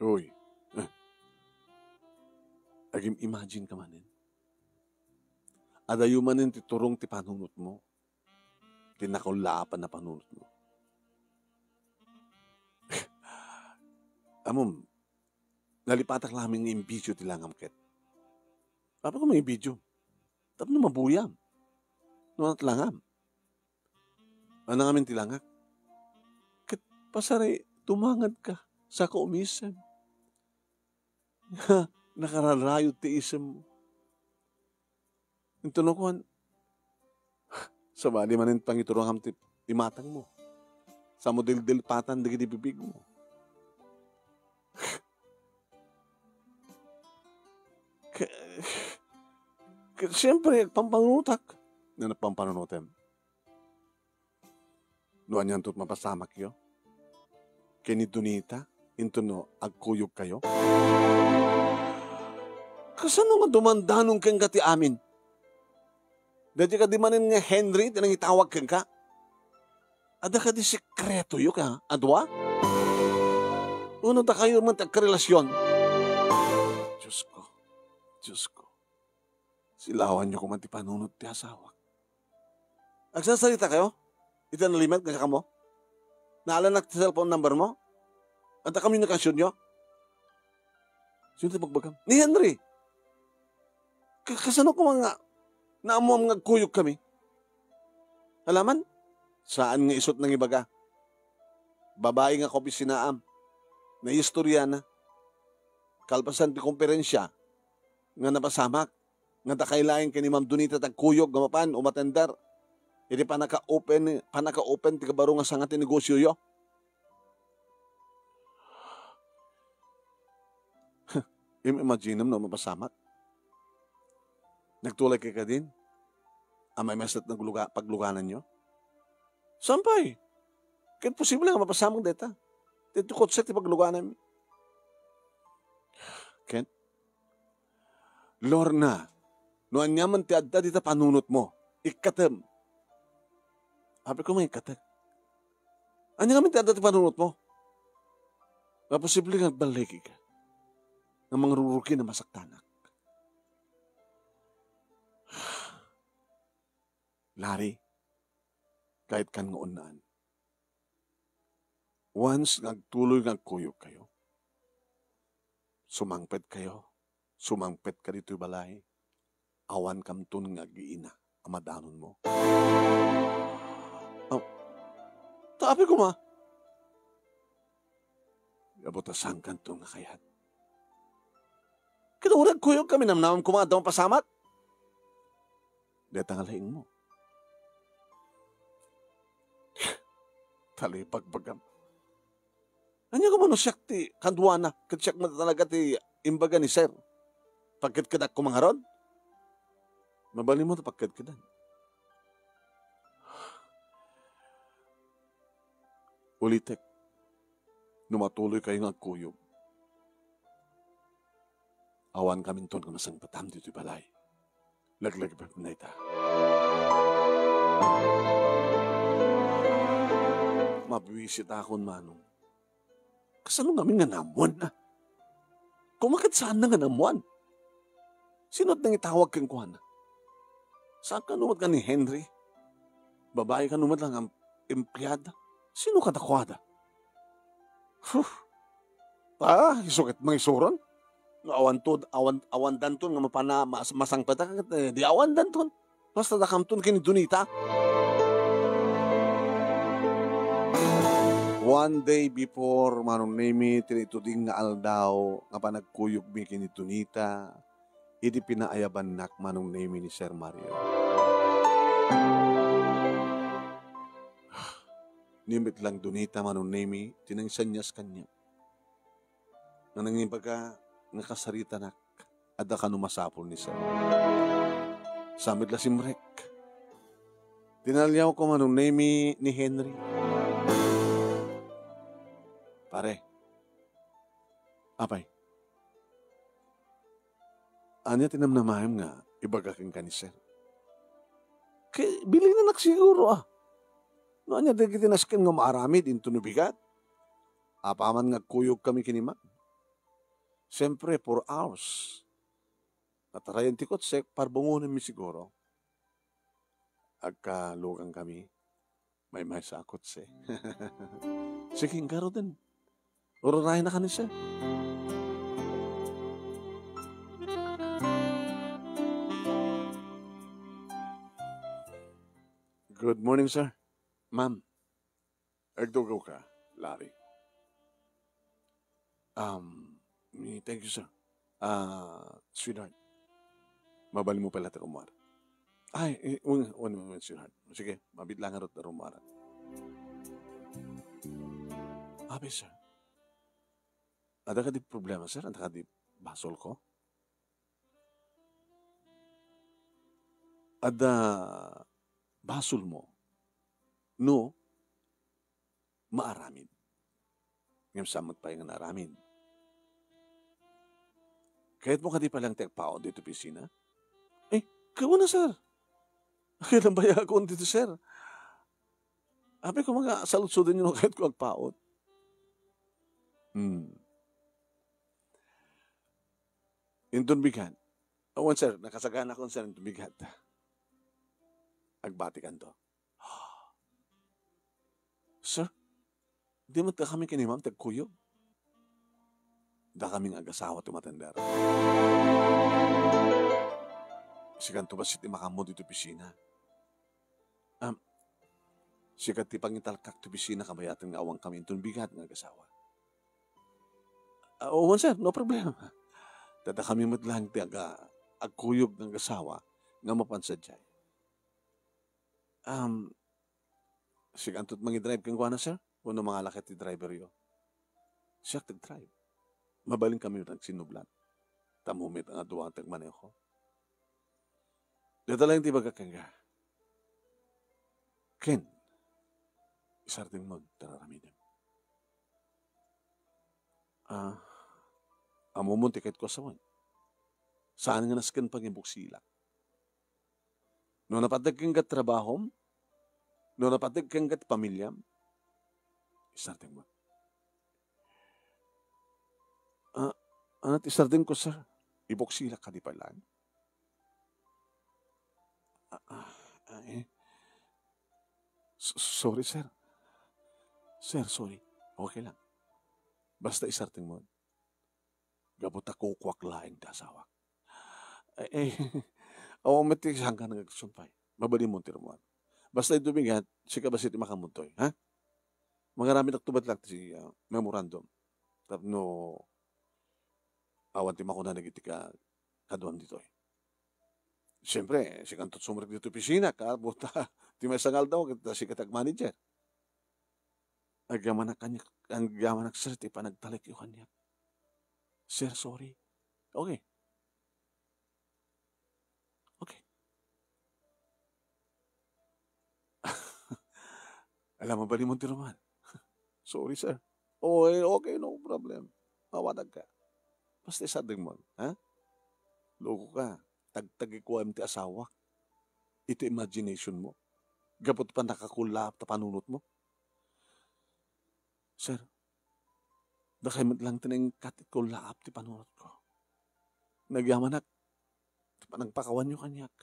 Uy, eh. Agim-imagine ka manen? Adayo manen ti turong ti panunotmo, ti nakullaapan a panunotmo. Ammom, nalipatak laeng nga imbidio ti langam ket. Apay koma imbidio? Tapno mabuyam. No, aniat langam. Ania ngamin ti langak? Ket pasari, tumangad ka, saka umisem. Nakararayo ti isem. Intono kuan, sabali manen pangiturongam ti imatangmo. Samo dildilpatan dagiti bibigmo. Ke-, ke-, siyempre, agpampanunotak. Nga nagpampanunotem. No anianto ti mapasamakyo ken ni Donita, intono agkuyogkayo? Kasano nga dumandanon kenka ti amin? Daytoy kadi manen nga Henry ti nangitawag kenka? Adda kadi sekretoyo ka a dua? Wenno dakayo met ti agkarelasion? Diosko, Diosko, silawanyo koma ti panunot ti asawak. Agsarsarita kayo iti nalimed nga sakamo? Naalanak ti cellphone number mo? Adda komunikasionyo? Sino ti bagbagam? Ni Henry. Ka-, kasano koma nga naammoam nga agkuyogkami? Alaman? Saan nga isu ti nangibaga. Babai nga kaopisinaam. Naiistoriana. Kalpasan ti komperensia nga napasamak, nga dakay laeng ken ni Ma'am Donita ti agkuyog nga mapan umatender iti pannaka-open, pannaka-open ti kabaro nga sanga ti negosioyo. Im-, imaginem no mapasamak. Nagtulay kay kadin? Amay messet nagluga-, paglugananyo? Sampay. Ket posible nga mapasamak dayta. Daytoy kotse ti paglugananmi. Ket, Lorna, no aniaman ti adda dita panunotmo, ikkatem. Apay koma ikkatek? Ania ngamin ti adda ti panunotmo? Nga posible nga agballigika nga mangrurugi nga masaktanak. Larry, kayatkan nga unnaan. Once nga agtuloy nga agkuyogkayo, sumangpetkayo, sumangpetka ditoy balay, awankamton nga agiina a madanonmo. Ah, ta apay koma? Gapu ta saankanto nga kayat. Ket uray agkuyogkami, namnamam koma adda mapasamak. Dayta nga laingmo. Talibagbaga. Ania koma no siak ti kaduana, ket siak met talaga ti imbaga ni Sir? Pagkedkedak koma ngarud? Mabalinmo ta pagkedkedan. Ulitek, no matuloykayo nga agkuyog, awankaminton nga masangpetam ditoy balay. Laglagipen dayta. Mabwisitakon, Manong. Kasano ngamin nga naammoan, a? Koma ket saanna nga naammoan. Sino ti nangitawag kenkuana? Saan kano met nga ni Henry? Babai kano met la nga empleada? Sino kadakuada? Huh. Ah, isu ket mangisuron? No awanto, awan, awandanton nga mapana-, mas-, masangpetak ket, eh, di awandanton. Basta dakamton ken ni Donita. One day before, Manong Nemy, ti naituding nga aldaw nga panagkuyogmi ken ni Donita, idi pinaayabannak, Manong Nemy, ni Sir Mario. Ni met lang Donita, Manong Nemy, ti nangsanias kaniak. Nga nangibaga nga kasaritanak, adda kano masapul ni Sir. Sa met la simrek. Tinaliawko, Manong Nemy, ni Henry. Pare. Apay. Ania ti namnamaem nga ibaga kenka ni Sir? Ket bilinanak siguro, a. No ania dagiti nasken nga maaramid intono bigat? Apaman nga agkuyogkami ken ni Ma'am. Siempre, four hours. Natarayan ti kotsek, parbungonenmi siguro. Agkalugankami. Maymaysa a kotse. Sige, garuden. Ururayna ka ni Sir. Good morning, sir. Ma'am, agdugaw ka, Larry. Um, thank you, sir. Ah, sweetheart, mabalinmo pay la ti rummuar. Ay, eh, wen, wen, wen, sweetheart. Sige, mabit lang ngarud a rummuar. Abi, sir. Adda kadi problema, sir? Adda kadi basolko? Adda basolmo no maaramid. Ngem saan met pay nga naaramid. Kayatmo kadi pay laeng ti agpaut ditoy opisina? Eh, kawna, sir. Kayat lang pay agpaut ditoy, sir. Abi ko, mga saludsodenyo no kayatko agpaut. Hmm. Inton bigat. Awan, sir. Nakasaganakon, sir, inton bigat. Agbatikanto. Sir, di met dakami ken ni ma'am ti agkuyog? Dakami nga agasawa ti matender. Sikanto bassit ti makaammo ditoy opisina. Am, sika ti pangitalkak ti opisina kabayaten nga awankami inton bigat nga agasawa. Ah, wen, sir, no problem. Ta dakami met laeng ti aga-, agkuyog nga agasawa nga mapan sadiay. Um, sikanto ti mangidrive kenkuana, sir? Wenno mangala kadi ti driveryo? Siak ti agdrive. Mabalinkami met agsinnublat. Tammo met nga dua ti agmaneho. Dayta laeng ti ibagak kenka. Ken, isardengmo ti ar-aramidem. Ah, ammom ti kayatko a sawen. Saan nga nasken pangibuksilak. No napateg kenka ti trabahom, no napateg kenka ti pamiliam, isardengmo. Ah, ania ti isardengko, sir? Ibuksilak kadi pay laeng? Ah, ah, ah, eh. S-, sorry, sir. Sir, sorry. Okay lang. Basta isardengmo. Gapu ta kukuak laeng ti asawak. Eh, eh, awan met ti sangkan nga agsumpay. Mabalinmo ti rummuar. Basta inton bigat, sika bassit ti makaammo ditoy, ha? Mangaramidakto met laeng ti, ah, memorandum. Tapno awan ti makuna dagiti ka-, kaduam ditoy. Siempre, sikanto ti sumrek ditoy opisina, ka, buta, ti maysa nga aldaw, ket sika ti agmanager. Agyamanak kaniak, agyamanak, sir, ti panagtalekyo kaniak. Sir, sorry. Okay. Okay. Ala, mabalinmo ti rummuar. Sorry, sir. Oh, eh, okay, no problem. Mawatag ka. Basta isardengmo, ha? Loko ka. Tagtagikuam ti asawak. Iti imagination mo. Gapu ti pannakakullaap ta panunotmo. Sir, dakay met lang ti naingkat iti kullaap ti panunotko. Nagyamanak ti panagpakawanyo kaniak.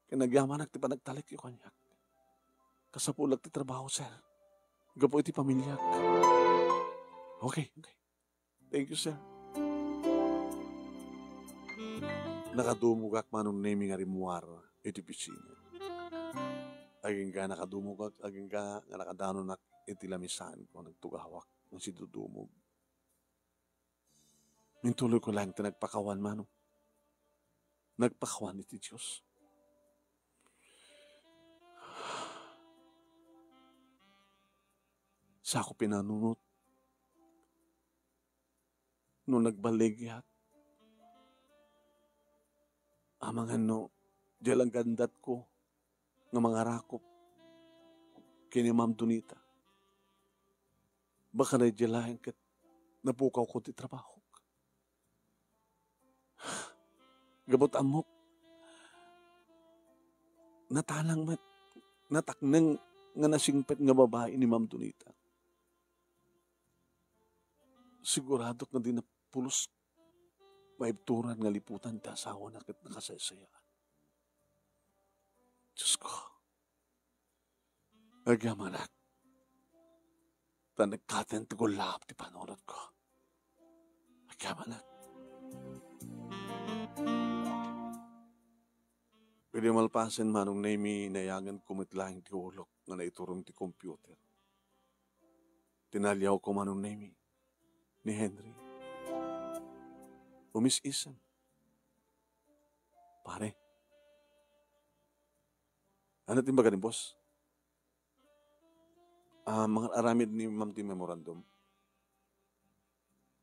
Ken nagyamanak ti panagtalekyo kaniak. Kasapulak ti trabaho, sir. Gapu iti pamiliak. Okay, okay. Thank you, sir. Nakadumogak, Manong Nemy, nga rimmuar iti opisina. Agingga nakadumogak, agingga nga nakadanonak iti lamisaanko, nagtugawak nga sidudumog. Intuloyko laeng ti nagpakawan, Manong. Nagpakawan iti Dios. Sako pinanunot no nagballigiak. Amangan no, diay langgandatko nga mangarakop ken ni Ma'am Donita. Baka daydiay laeng ket napukawko ti trabahok. Gapu ta ammok, natalang met, natakneng nga nasingpet nga babai ni Ma'am Donita. Siguradok nga dina pulos maibturan nga liputan ti asawana ket nakasaysayaan. Diosko, agyamanak. Ta nagkaten ti kullaap ti panunotko. Agyamanak. Idi malpasen, Manong Nemy, nayaganko met laeng ti ulok nga naiturong ti computer. Tinaliawko, Manong Nemy, ni Henry. Umis-isem. Pare, Ania ti imbaga ni boss? Ah, mangar-aramid ni ma'am ti memorandum.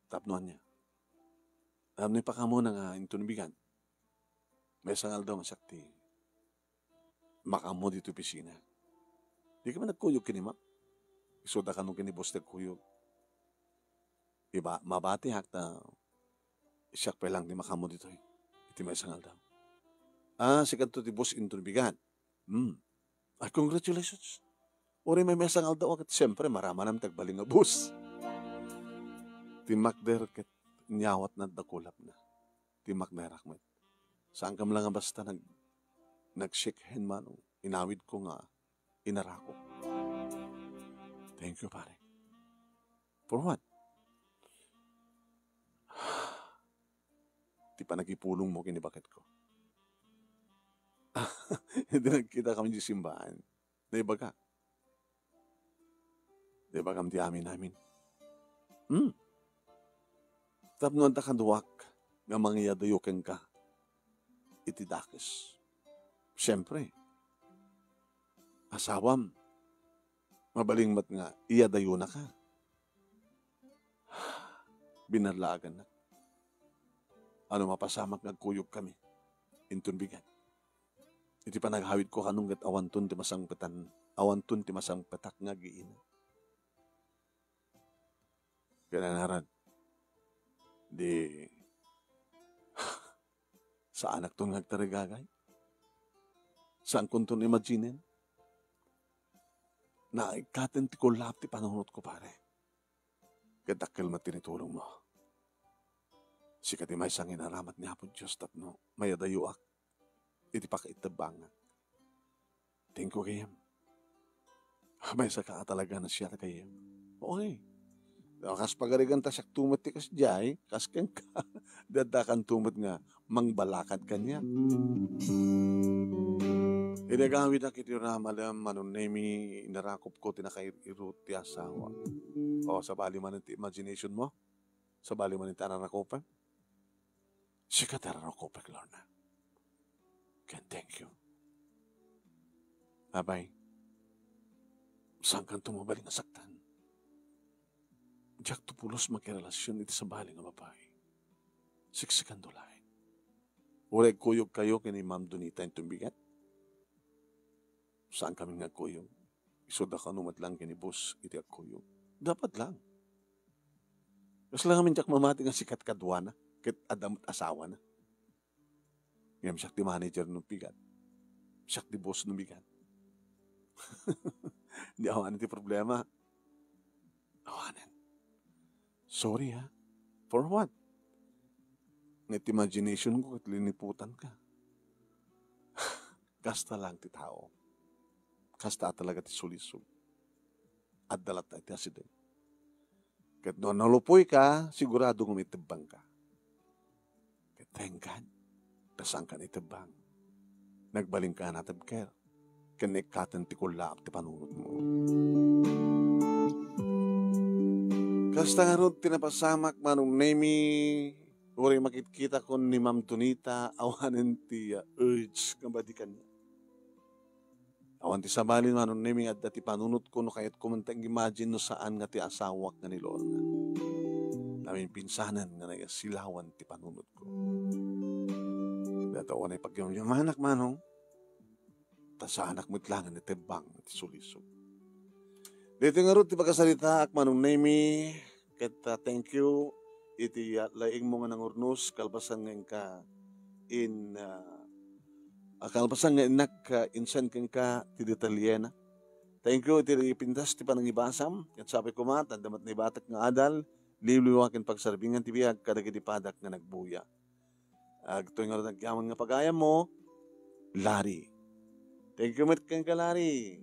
Tapno ania? Tapno ipakamuna nga inton bigat. Maysa nga aldaw nga siak ti makaammo ditoy opisina. Dika man agkuyog ken ni ma'am. Isuda kano ken ni boss ti agkuyog. Iba, mabatiak ta siak pay lang ti makaammo ditoy iti maysa nga aldaw. Ah, sikanto ti boss inton bigat. Hmm. Ah, congratulations. Uray maymaysa nga aldaw ket siempre, maramanam ti agbalin nga boss. Timmakder ket inyawatna ti kulapna. Timmakderak met. Saankam lang nga basta nag-, nag-shake hand, Manong. Inawidko nga inarakop. Thank you, pare. For what? Ti panagipulongmo ken ni baketko. Idi nagkitakami idiay simbahan, naibaga. Naibagam ti amin-amin. Hmm. Tapno adda kaduak nga mangiyadayo kenka iti dakes. Siempre, asawam, mabalin met nga iyadayonaka. Binallaagannak. Ano mapasamak nga agkuyogkami inton bigat. Iti panagawidko kanon ket awanton ti masangpetan, awanton ti masangpetak nga agiinak. Ket ania ngarud, di saanakton nga agtarigagay. Saankonton imaginen. Naikkaten ti kullap ti panunotko, pare. Ket dakkel met ti tulongmo. Sika ti maysa nga inaramat ni Apo Dios tapno mayadayoak iti pakaittebbangak. Thank you, gayyem. Maysaka a talaga nga siak, gayyem. Okay. No, kas pagarigan ta siak to met ti kasdiay, kas kenka, di addakan to met nga mangbalakad kaniak. Idi agawidak iti ramalem, Manong Nemy, inarakopko ti nakair-irut ti asawa. O, sabali manen ti imagination mo? Sabali manen ti ararakopem? Sika ti ararakopek, Lorna. Ken thank you. Abay, saankanto mabalin nga saktan. Diakto pulos makirelasion iti sabali nga babai. Siksikando laeng. Uray agkuyogkayo ken ni Ma'am Donita inton bigat. Saankami nga agkuyog. Isuda kano met lang ken ni boss iti agkuyog. Dapat lang. Kasla ngamin diak mamati nga sikat kaduana, ket adda met asawana. Ngem siak ti manager no bigat. Siak ti boss no bigat. Di awanen ti problema. Awanen. Sorry, ha? For what? Nga ti imagination ko ket liniputan ka. Kasta lang ti tao. Kasta a talaga ti sulisog. Adda latta iti asideg. Ket no nalupoy ka, sigurado nga maitebbang ka. Ket thank God, ta saanka naitebbang. Nagbalin ka a natebker. Ken naikkaten ti kullap ti panunotmo. Kasta ngarud ti napasamak, Manong Nemy, uray makitkitakon ni Ma'am Donita, awanen ti, uh, urge nga madi kaniak. Awan ti sabali, Manong Nemy, adda ti panunotko no kayatko man ti ag-imagine no saan nga ti asawak nga ni Lorna. Naminpinsanen nga nagasilawan ti panunotko. Data unay pagyamyamanak, Manong. Ta saanak met laeng nga naitebbang iti sulisog. Daytoy ngarud ti pakasaritaak, Manong Nemy, ket, ah, thank you iti, ah, laingmo nga nangurnos kalpasan nga inka in, ah, ah, kalpasan nga innak, ah, in-send kenka ti detalyena. Thank you iti ipintas ti panangibasam, ket sapay koma ta adda met naibatak nga adal, liwliwa ken pagsarbingan ti biag kadagiti padak nga nagbuya. Agtoy ngarud agyaman nga pagayammo, Larry. Thank you met kenka, Larry.